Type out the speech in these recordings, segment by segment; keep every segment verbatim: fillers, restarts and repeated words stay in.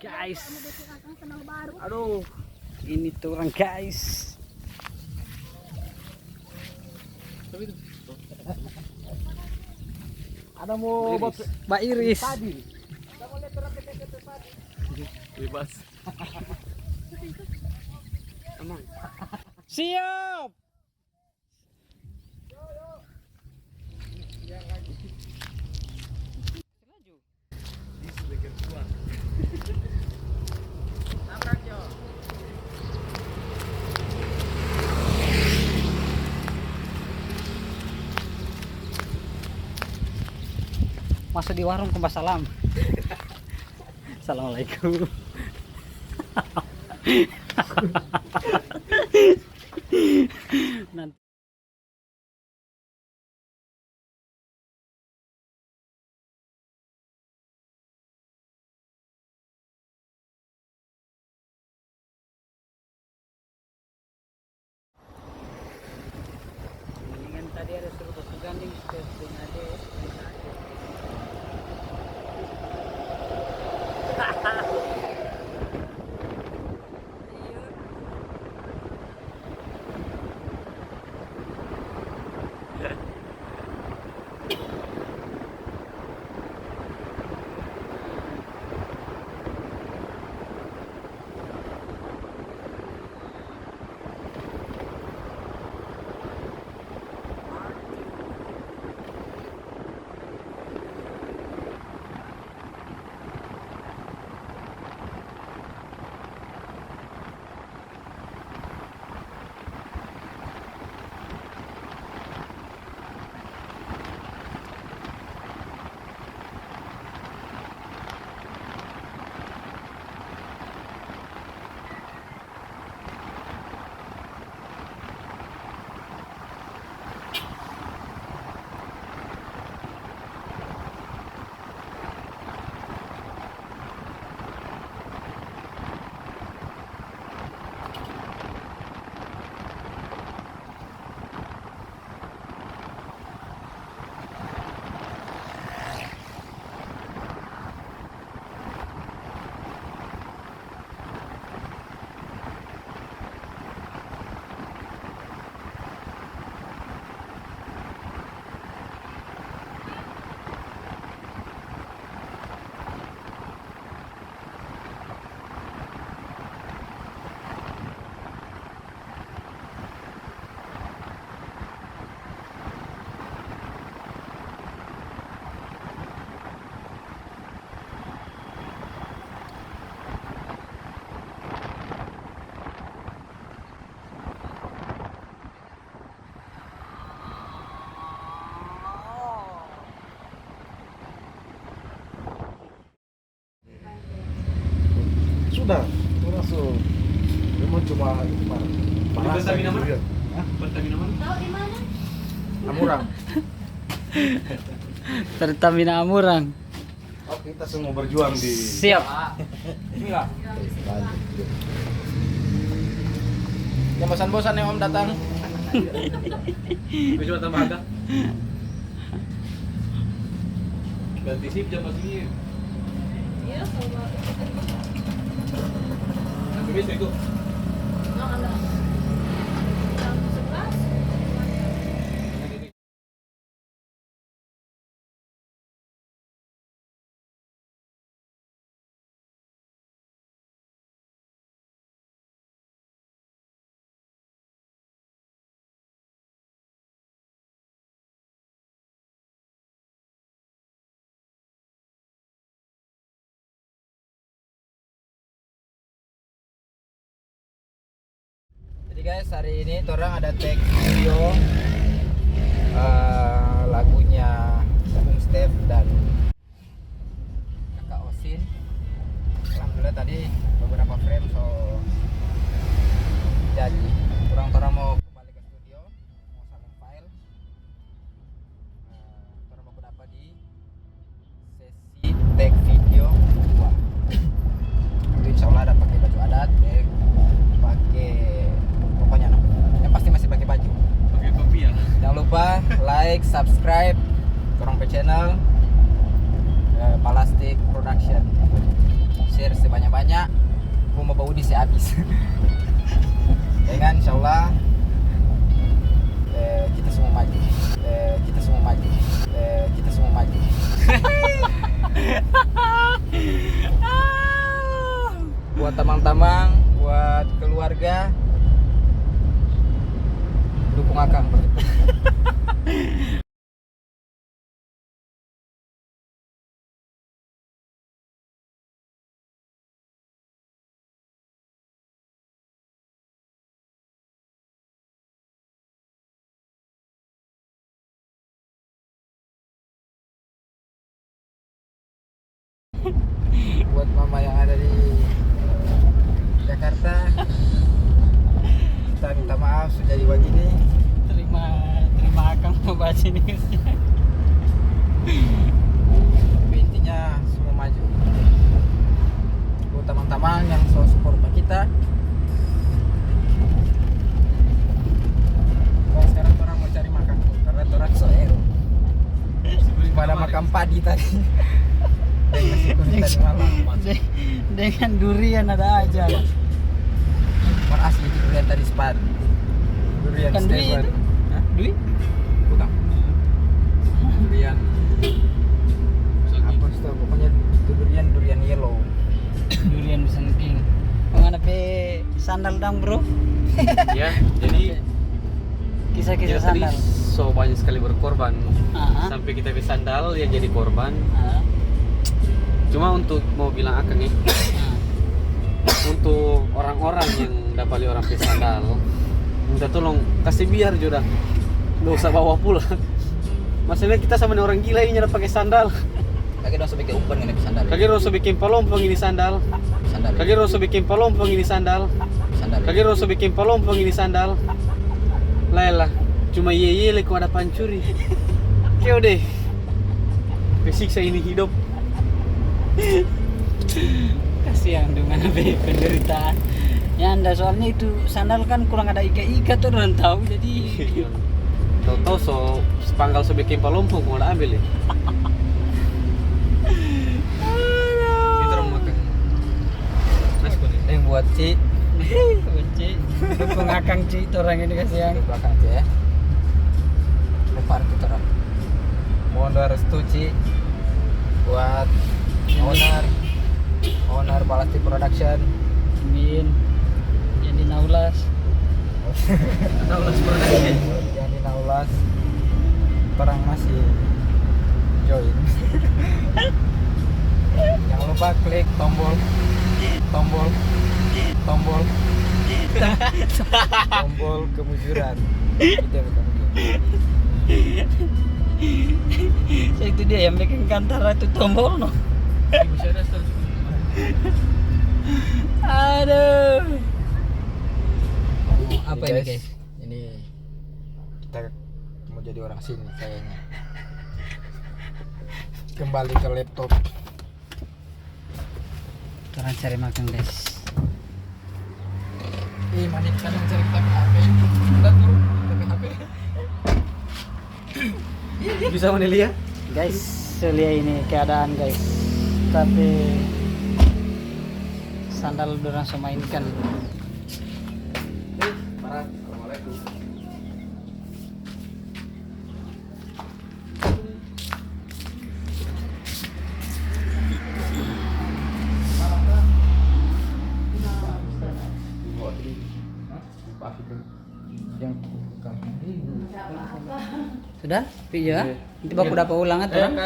Guys, aduh, ini tuh orang, guys. Ada mau Iris. Ba Iris. Padi. Bebas. Emang. Siap. Masuk di warung, kong basalam. Assalamualaikum. Nanti. Mendingan tadi ada suruh ke Suganding, ke Suganding. Sudah, orang su, memang cuma itu mah. Di Pertamina mana? Hah? Pertamina mana? Amurang. Pertamina Amurang. Oh, kita semua berjuang di. Siap. Inilah. Jangan bosan-bosan ya, Om, datang. Cuma tambah harga. Ganti sip jam segini. Iya, sama. Tapi biasa itu. Nah, ada. Jam sebelas. Jadi guys, hari ini torang ada take video, eh, lagunya Bung Steph dan Kakak Osin. Alhamdulillah tadi beberapa frame so jadi. Kurang torang mau kembali ke studio, mau salin file. Eh, torang baku dapa di sesi take video kedua. Itu insya Allah ada pakai baju adat, eh, pakai, pokoknya no, yang pasti masih pakai baju. Pakai kopiah. Jangan lupa like, subscribe torang pe channel, eh, Palastik Production. Share Audi se abis. Dengan insya Allah, eh, kita semua maju. Eh, kita semua maju. Eh, kita semua maju. Buat tamang-tamang, buat keluarga, dukung akang. Buat mama yang ada di Jakarta, kita minta maaf sudah jadi begini. Terima, terima akang mau bahas ini. Tapi intinya semua maju. Buat tamang-tamang yang so support pa kita. Oh, sekarang orang mau cari makan tuh, karena orang so ero. Pada makan padi tadi. Dengan nasi kuning tadi malam. Dengan durian ada aja. Mar asli itu durian tadi sepadan. Durian Bukan dui Stefan. Itu? Hah? Dui? Bukan. Durian. Apa sih, pokoknya itu durian, durian yellow. Durian Busan King. Kong ada pe sandal dang, bro? Ya, jadi Kisah-kisah kita tadi sandal. So banyak sekali berkorban. Ah. Sampai kita pe sandal yang jadi korban. Ah. Cuma untuk mau bilang akang, eh. Ah. Untuk orang-orang yang dapa lia orang pe sandal, minta tolong kasih biar jo dah. Nggak usah bawa pulang. Maksudnya kita sama ni orang gila ini nyanda pake sandal. Kage dong so beking umpan ngana pe sandal. Kage dong so beking palompong ini sandal. Sandal. Kage dong so beking palompong ini sandal. Sandal. Kage dong so beking palompong ini sandal. Lae lah, cuma ye-ye le kong ada pancuri. Keo deh. Pe siksa ini hidup. Kasiang dong ngana pe penderitaan. Ya nda, soalnya itu sandal kan kurang ada ika-ika tuh, orang tahu, jadi Iya. Tau-tau so, panggal so beking palompong, kong ada ambil ya. Aduh. Itu orang makan. Nasi kuning. Yang buat Ci. Buat Ci. Dukung akang Ci, itu orang ini kasiang. Dukung akang Ci ya. Depan kita orang. Mohon doa restu Ci buat owner, owner Balasti Production. Amin. Jadi Naulas. Naulas Production. Jadi Naulas, orang masih join. Jangan lupa klik tombol, tombol, tombol, tombol kemujuran. Itu yang bukan mujur. So, itu dia yang bikin kantara itu tombol, no? Aduh. Apa ini, guys? Ini kita mau jadi orang sini kayaknya. Kembali ke laptop. Torang cari makang, guys. Eh, manik, torang cari kita pe H P. Kita turun kita pe H P. Bisa mana lia? Guys, so lia ini keadaan, guys. Tapi sandal dorang so mainkan. Eh, parah. Assalamualaikum. Sudah? Pi jo, ah? Iya. Nanti baku dapa ulang, ah, torang.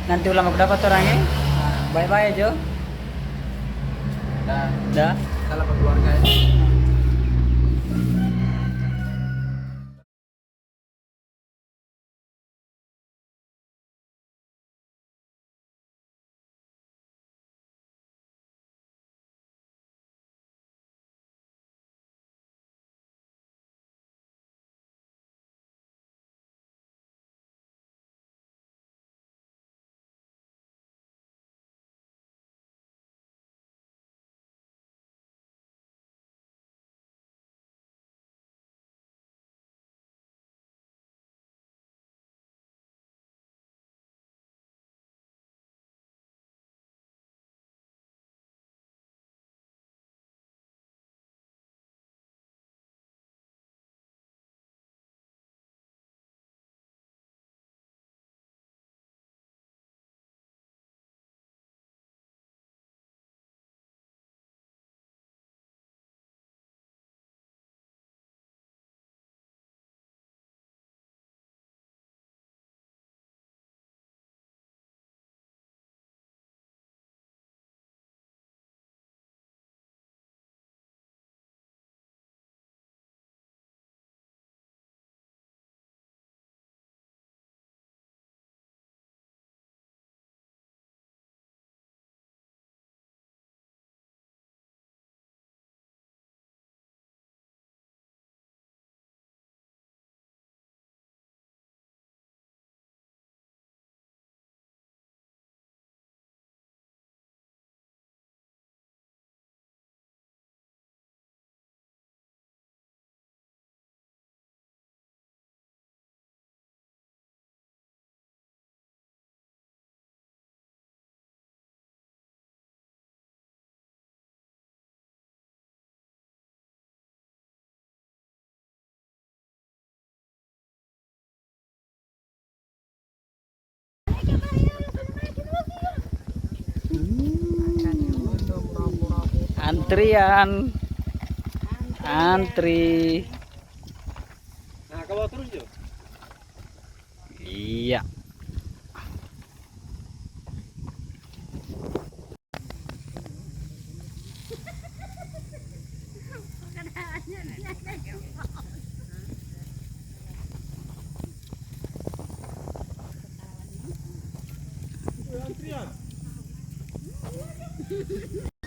Nanti ulang baku dapa torang, eh. Bye-bye jo. Dah. Dah. Salam keluarga, ya. Antrian. Antri. Nah, kalau terus, Jo. Iya.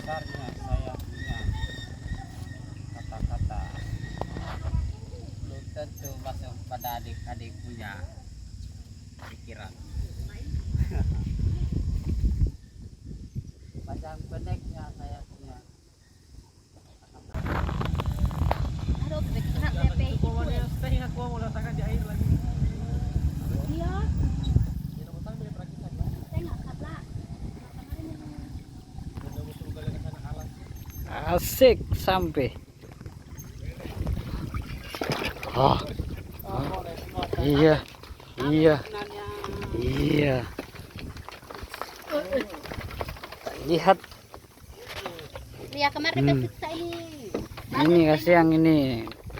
Karena saya punya kata-kata, belum tentu masuk pada adik-adik punya pikiran. Panjang pendeknya saya punya. Aduh, kita lihat deh. Itu bawaannya setengah, gua mau letakkan di air lagi. Iya. Setengah, kapla. Asik, sampai. Oh. Iya. Iya. Iya. Lihat. Lihat kemarin. Hmm. Kita siksa ini. Ini kasiang ini.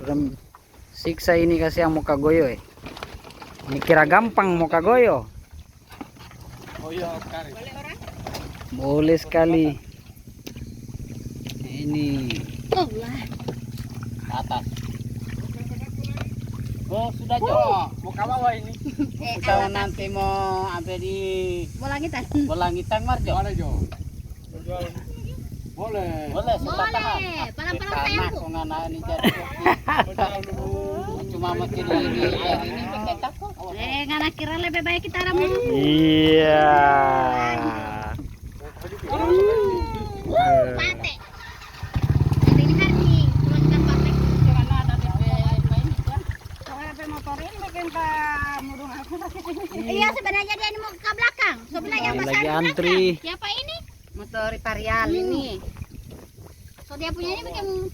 Rem-, siksa ini kasiang mo kagoyo, eh. Ini kira gampang mo kagoyo. Oh iya, Kari. Boleh orang? Boleh sekali. Ini. Allah. Atas. Oh, sudah, Jo. Mau ke bawah ini. Eh, tahu nanti mau sampai di Bolangitan. Bolangitan, Mar, Jo. Mana, Jo? Boleh. Boleh, sebelah kanan. Boleh. Palang-palang sayangku. Karena aku ngana ini jadi kopi. Cuma makin ini air ini pakai tako. Eh, ngana kira lebih baik kita ada mau. Iya. Wuh, pate. Ini hari pulang kita pate. Karena ada D P main juga. Soalnya ada motor ini bikin ke mudung aku. Iya, sebenarnya dia ini mau ke belakang. Sebelah yang lagi antri. Siapa ini? Motor Varial ini. So dia punya ini bikin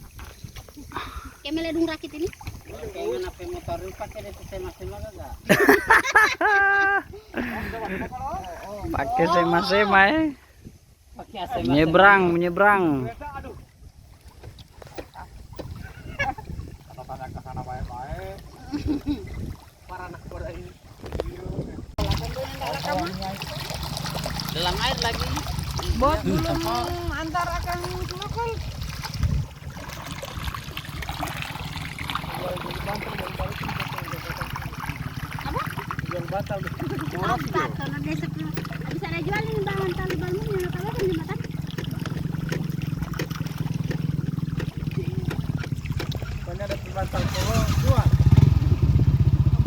kayak meledung rakit ini. Kayak mana pe motor ini pakai dari sema-sema kagak? Pakai sema-sema, eh. Pakai sema-sema. Menyeberang, menyeberang. Kereta, aduh. Kalau tanya ke sana bae-bae. Para anak muda ini. Dalam air lagi. Bot belum antar akang snorkel. Apa? Jual batal. Apa? Kalau dia sepuluh, bisa ada jual ini, Bang, antar di Bang, ini, kalau kan di mata. Pokoknya ada di bantal polo dua.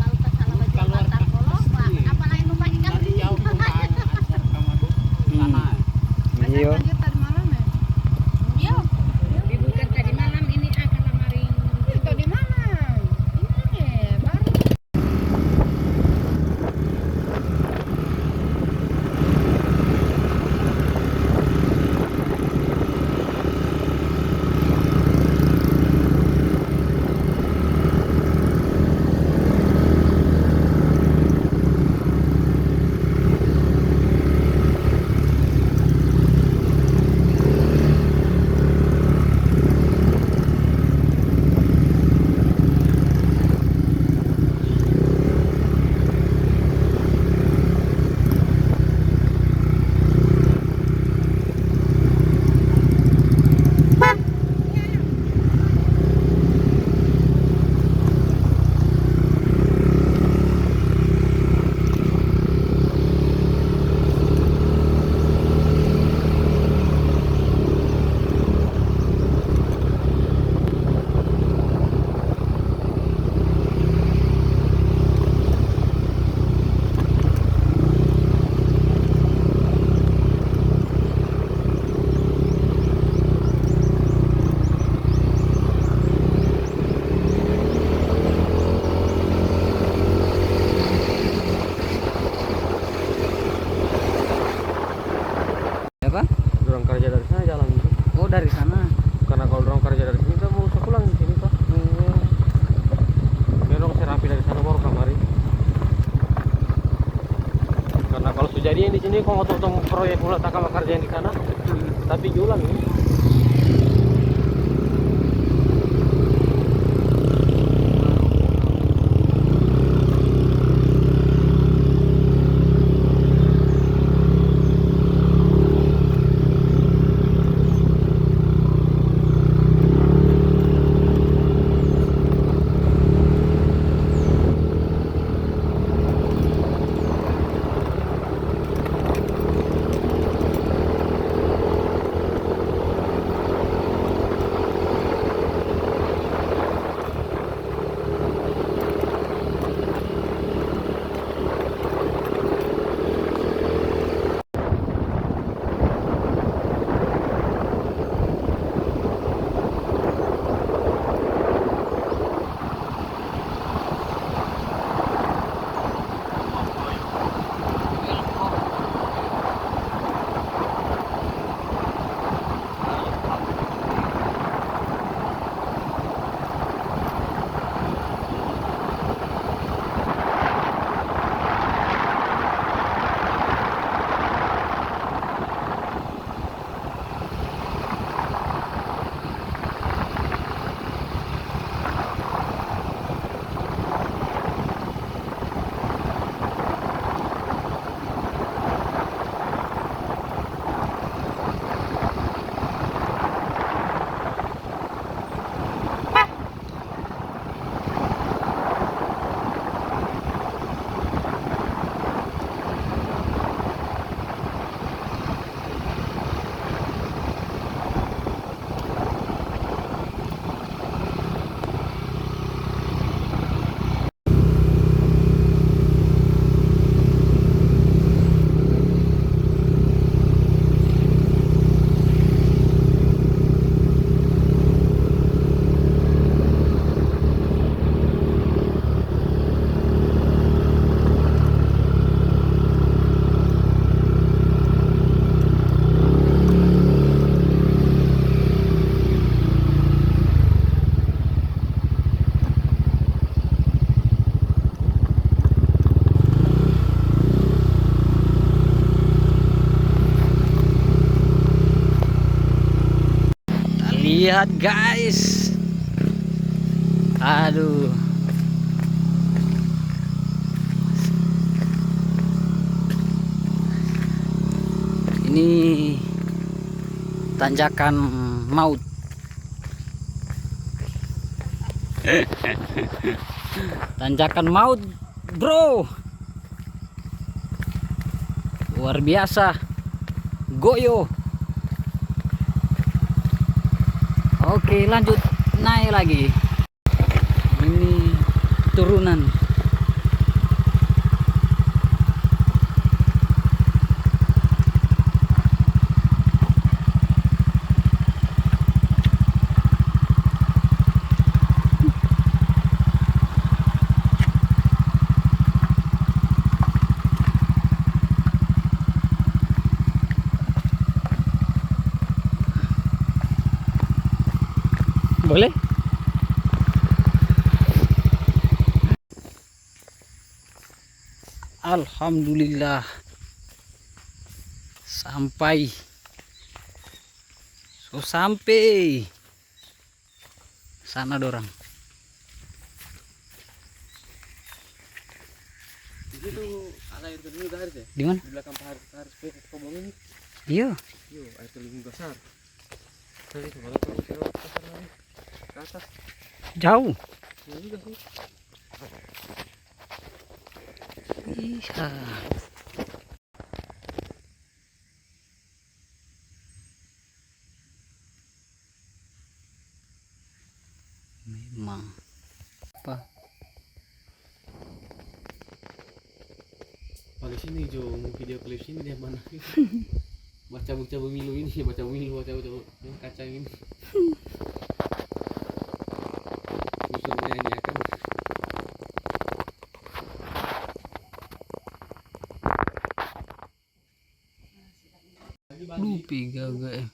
Kalau tak salah baju bantal polo, Pak. Apalagi rumah ikan. Dari jauh rumah, ajar kamar. Hmm. Sana. Iya. Lanjut tadi malam ya? Iya. Dibuka tadi malam ini akan lamarin. Itu di mana? Ini baru. Apa? Dorang karja dari sana jalan itu. Oh, dari sana. Karena kalau dorang karja dari sini, kita mau usah pulang di sini, toh. Iya. Biar dong se rapi dari sana baru kamari. Karena kalau su jadi yang di sini, kong otong-otong proyek ulang, ta kama karja yang di sana, tapi jualan ini. Lihat, guys. Aduh. Ini tanjakan maut. Tanjakan maut, bro. Luar biasa. Goyo. Oke, lanjut naik lagi. Ini turunan. Boleh? Alhamdulillah. Sampai. So sampai. Sana dorang. Di situ ada air terjun juga, Haris, ya? Di mana? Di belakang Pak Haris, Pak Haris, Pak Haris Kobong ini. Iya. Iya, air terjun besar. Tadi itu malah terus, ya, besar lagi. Ke atas. Jauh. Iya juga sih. Iya. Memang. Apa? Pagi sini jo, mau video klip sini dia mana? Baca-baca milu ini, baca milu, baca-baca yang kacang ini. Musuh nyanyi akan. Duh, pi gaga, eh.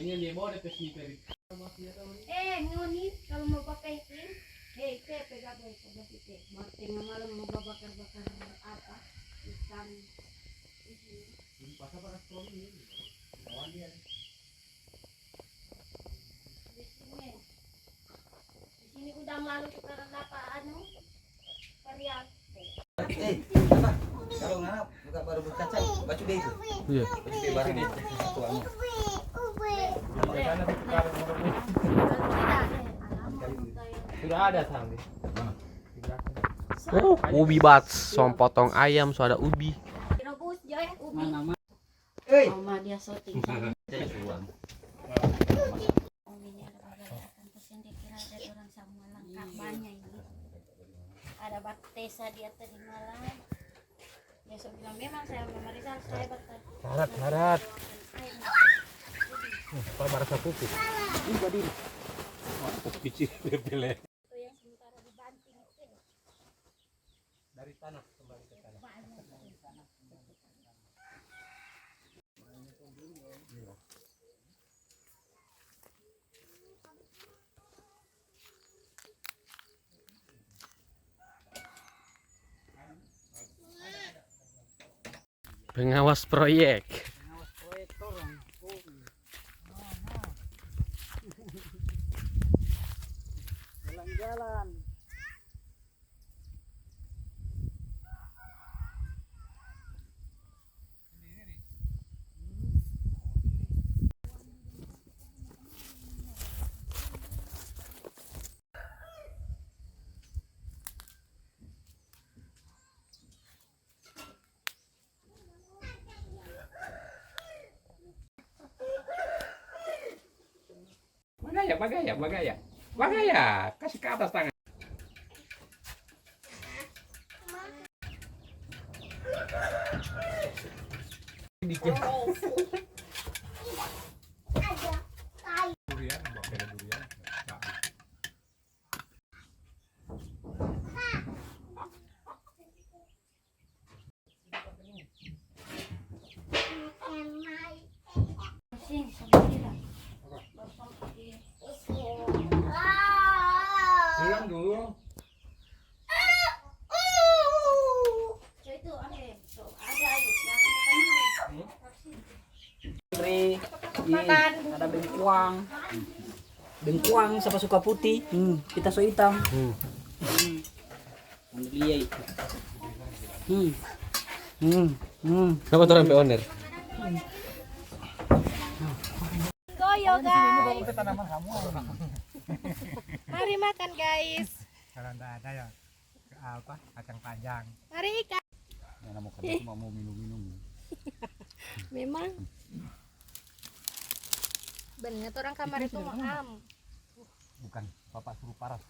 Ini dia bawa depe sniper. Eh, ngoni kalau mau papacking, hei, pe, pe, gabung sebelah situ. Mau tengah malam mau babakar-bakar apa? Ikan. Ini pasal pada strong ini. Lawan dia. Di sini. Di sini udang lalu sekarang dapat anu, varian. Eh, apa? Kalau ngana buka baru buka cai, bacu deh itu. Iya. Bacu deh barang itu. Satu anu. Sudah ada, Sandi. Oh, ubi bats, so potong ayam, so ada ubi. Rebus, Joy, ubi. Hei. Mama dia syuting. Jadi suruhan. Oh, ini ada beberapa kampus yang dia kira ada orang sama lengkap banyak ini. Ada baktesa dia tadi malam. Ya, so bilang memang saya memeriksa, saya bakal Syarat, syarat. Hmm, apa merasa putih? Ini badiri. Wah, kecil dia pilih. Itu yang sementara dibanting itu. Dari tanah kembali ke tanah. Pengawas proyek. Pengawas proyek torang. Oh, iya. Jalan-jalan. Bagaya, bagaya, bagaya. Bagaya, kasih ke atas tangan. Dikit. Durian, pakai durian. Nah. Bilang dulu. Tri, ih, ada bengkuang. Bengkuang, sapa suka putih? Hmm, kita so hitam. Hmm. Hmm. Ambil dia itu. Hmm. Hmm. Hmm. Sapa torang pe owner? Goyo, guys. Mari makan, guys. Kalau ndak ada ya, apa, kacang panjang. Mari, Ika. Yang mau kerja cuma mau minum-minum. Memang. Bener, orang kamar itu mah am. Bukan, bapak suruh paras.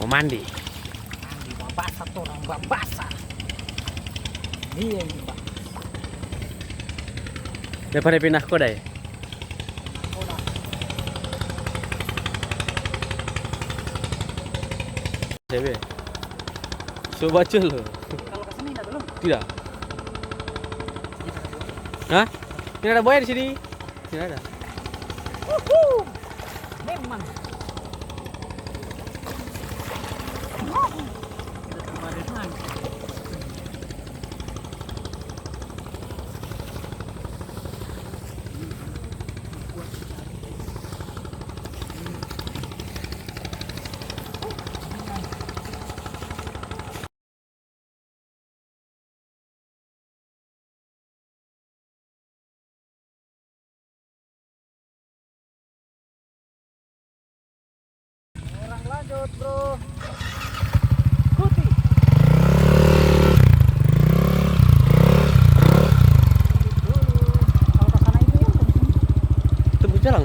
Mandi. Mandi babasa, torang babasa. Dia ini, Pak. Daripada pindah kodai. Pindah kodai. Dewe. So baca lo. Kalau ke sini ada belum? Tidak. Hah? Tidak ada buaya di sini. Tidak ada. Uhuh. Memang. Kita kemarin lagi. Orang lanjut, bro. Kuti. Lanjut dulu. Kalau ke sana itu ya, ke sini. Tembus jalan.